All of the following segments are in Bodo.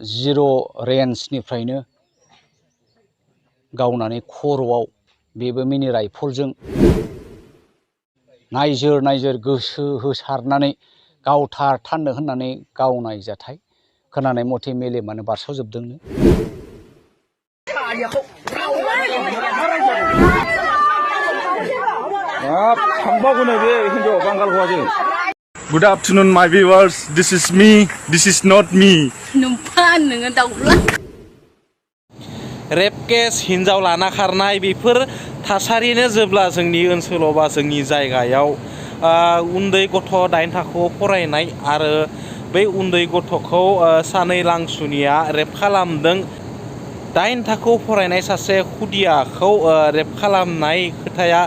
0 रेन्जनिफ्रायनो गावनानै खर'आव बेबो मिनि राइफलजों नायजोर गोसो होसारनानै गावथारनो होननानै गावनाय जाथाय खोनानाय मथे मेलेमानो बारस'जोबदोंनो। Good afternoon, my viewers. This is me. This is not me. Rape case हिनजाव लाना खारनाय बेफोर थासारिनो जेब्ला जोंनि ओनसोलाव बा जोंनि जायगायाव उन्दै गथ' 9 थाखोआव फरायनाय आरो बै उन्दै गथ'खौ सानै लांसुनिया रेप खालामदों। 9 थाखोआव फरायनाय सासे खुदियाखौ रेप खालामनाय खोथाया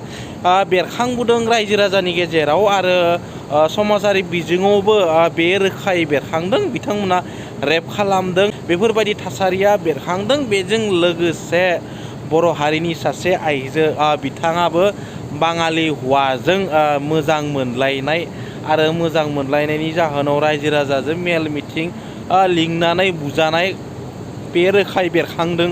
बेरखांबोदों रायजो राजानि गेजेराव आरो समाजारि बिजोङावबो बे रोखायै बेरखांदों। बिथांमोना रेप खालामदों बेफोरबायदि थासारिया बेरखांदों। बेजों लोगोसे बर' हारिनि सासे आइजो बिथाङाबो बाङालि हौवाजों मोजां मोनलायनाय आरो मोजां मोनलायनायनि जाहोनाव रायजो राजाजों मेल मिटिं लिंनानै बुजानाय बे रोखायै बेरखांदों।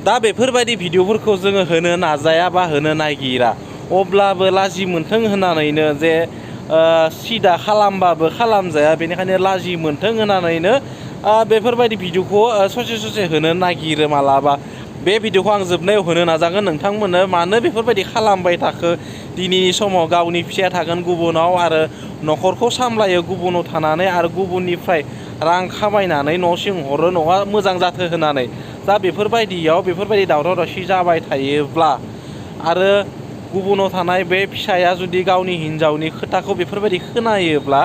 दा बेफोरबायदि भिडिअफोरखौ जोङो होनो नाजाया बा होनो नागिरा, अब्लाबो लाजि मोनथों होननानैनो जे सिदा खालामबाबो खालामजाया, बेनिखायनो लाजि मोनथों होननानैनो बेफोरबायदि भिडिअखौ ससे होनो नागिरो मालाबा। बे भिडिअखौ आं जोबनायाव होनो नाजागोन नोंथांमोननो मानो बेफोरबायदि खालामबाय थाखो। दिनैनि समाव गावनि फिसाया थागोन गुबुनाव आरो न'खरखौ सामलायो गुबुनाव थानानै आरो गुबुननिफ्राय रां खामायनानै न' सिं हरो न'आ मोजां जाथो होननानै। दा बेफोरबायदियाव बेफोरबायदि दावराव दावसि जाबाय थायोब्ला आरो गुबुनाव थानाय बे फिसाया जुदि गावनि हिनजावनि खोथाखौ बेफोरबायदि खोनायोब्ला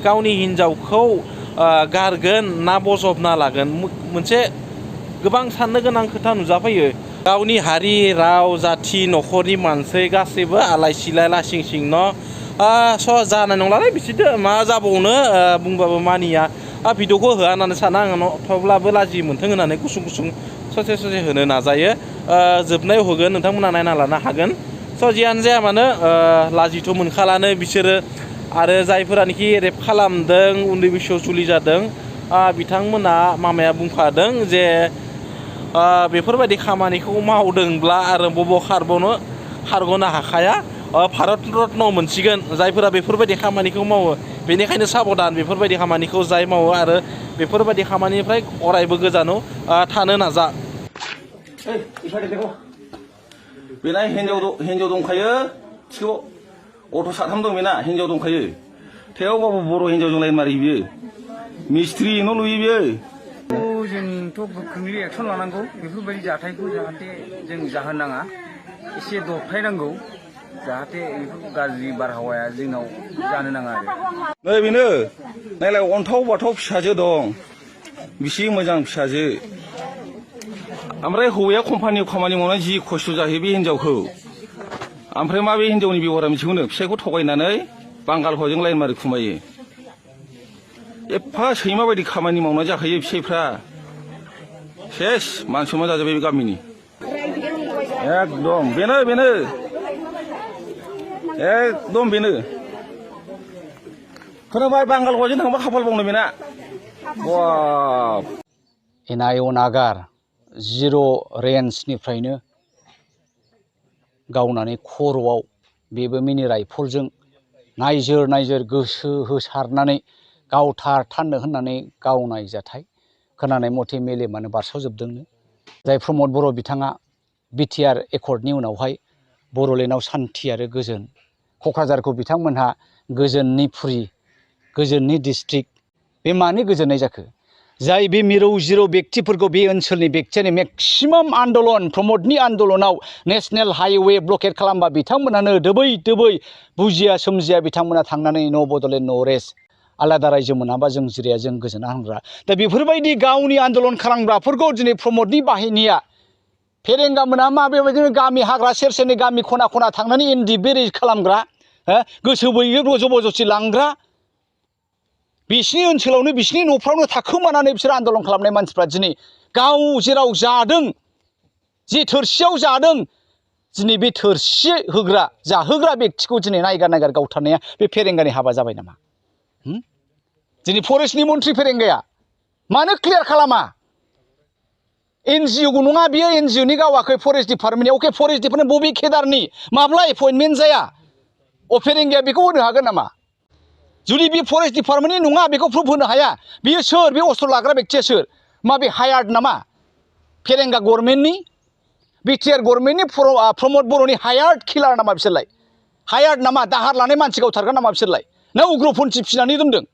गावनि हिनजावखौ गारगोन ना बजबना लागोन, मोनसे गोबां साननो गोनां खोथा नुजाफैयो। गावनि हारि राव जाथि न'खरनि मानसि गासैबो आलाय सिलाय लासिं सिं न' जानाय नंलालाय बिसोरदो मा जाबावनो बुंबाबो मानिया। भिडिअखौ होआ होननानै साना आङो, थेवब्लाबो लाजि मोनथों होननानै गुसुं ससे होनो नाजायो। जोबनायाव होगोन, नोंथांमोना नायना लानो हागोन। जियानो जाया मानो लाजिथ' मोनखालानो बिसोरो। आरो जायफोरानोखि रेप खालामदों उन्दै बैसोआव जुलि जादों बिथांमोना मामाया बुंखादों जे बेफोरबायदि खामानिखौ मावदोंब्ला आरो खारग'नो हाखाया, भारत रत्न मोनसिगोन जायफोरा बेफोरबायदि खामानिखौ मावो। बेनिखायनो साबधान बेफोरबायदि खामानिखौ जाय मावो आरो बेफोरबायदि खामानिनिफ्राय अरायबो गोजानाव थानो नाजा। बेना हिन्जाव दंखायो, थिखौ गथ' 3 दं बेना, हिन्जाव दंखायो। थेवबाबो बर' हिन्जावजों लाइन मारियो बियो, मिस्ट्रि न' लुयो बियो। जोंथ' गोख्रोङै एक्सन लानांगौ बेफोरबायदि जाथायखौ, जाहाथे जों जाहोन नाङा, एसे दबथायनांगौ जाहाथे बेफोर गाज्रि बारहावाया जोंनाव जानो नाङा आरो। नै बेनो नायलाय अन्थाव बाथाव फिसाजो दं, बिसि मोजां फिसाजो। ओमफ्राय हौवाया कम्पानियाव खामानि मावनानै जि खस्थ' जाहैयो बे हिन्जावखौ। ओमफ्राय मा बे हिन्जावनि बेबहारा मिथिगौनो, फिसायखौ थगायनानै बांगाल हौवाजों लाइन मारि खुमायो। एफा सैमा बायदि खामानि मावना जाखायो फिसाइफ्रा। सेस मान सनमान जाजोब्बाय बे गामिनि। एकदम बेनो एकदम बेनो। खोनाबाय, बांगाल हौवाजों थांबा खाफाल बावनो बेना। नागार 0 रेन्जनिफ्रायनो गावनानै खर'आव बेबो मिनि राइफलजों नायजोर गोसो होसारनानै गावथारनो होननानै गावनाय जाथाय खोनानाय मथे मेलेमानो बारस'जोबदोंनो। जाय प्रमद बर' बिथाङा बिटिआर एकर्डनि उनावहाय बर'लेण्डआव सान्थि आरो गोजोन, क'क्राझारखौ बिथांमोनहा गोजोननि फुरि, गोजोननि डिस्ट्रिक्ट, बे मानि गोजोननाय जाखो? जाय बे मिरौ जिरौ बेक्तिफोरखौ बे ओनसोलनि बेक्तियानो मेक्सिमाम आन्दलन प्रमदनि आन्दलनाव नेशनेल हाइवे ब्लकेट खालामबा बिथांमोनानो दोबै बुजिया सोमजिया बिथांमोना थांनानै न' बड'लेण्ड न' रेस्ट, आलादा रायजो मोनाबा जों जिराया जों गोजोना होनग्रा। दा बेफोरबायदि गावनि आन्दलन खालामग्राफोरखौ दिनै प्रमदनि बाहिनिया फेरेंगा मोना मा बेबायदिनो गामि हाग्रा सेरसेरनि गामि खना थांनानै इनडिबेरि खालामग्रा, गोसो बोयो बज'बज'सि लांग्रा, बिसिनि ओनसोलावनो बिसिनि न'फ्रावनो थाखोमानानै बिसोर आन्दलन खालामनाय मानसिफ्रा दिनै गाव जेराव जादों, जे थोरसियाव जादों, दिनै बे थोरसि होग्रा जाहोग्रा बेक्तिखौ दिनै नायगार गावथारनाया बे फेरेंगानि हाबा जाबाय नामा? दिनै फरेस्टनि मन्थ्रि फेरेंगाया मानो क्लियार खालामा NGO नङा बियो NGO नि गावाखै फरेस्ट डिपार्टमेन्टनि अके फरेस्ट डिपार्टमेन्ट बबे केडारनि माब्ला एपइन्टमेन्ट जाया अपेनिं गैया बेखौ होनो हागोन नामा जुदि बे फरेस्ट डिपार्टमेन्टनि नङा बेखौ प्रुफ होनो हाया बियो सोर बे अस्त्र लाग्रा बेक्तिया सोर मा बे हायार्ड नामा फेरेंगा गभर्नमेन्टनि बिटिआर गभर्नमेन्टनि प्रमद बर'नि हायार्ड किलार नामा बिसोरलाय हायार्ड नामा दाहार लानाय मानसि गावथारगोन नामा बिसोरलाय ना उग्रपन्थी फिनानै दोनदों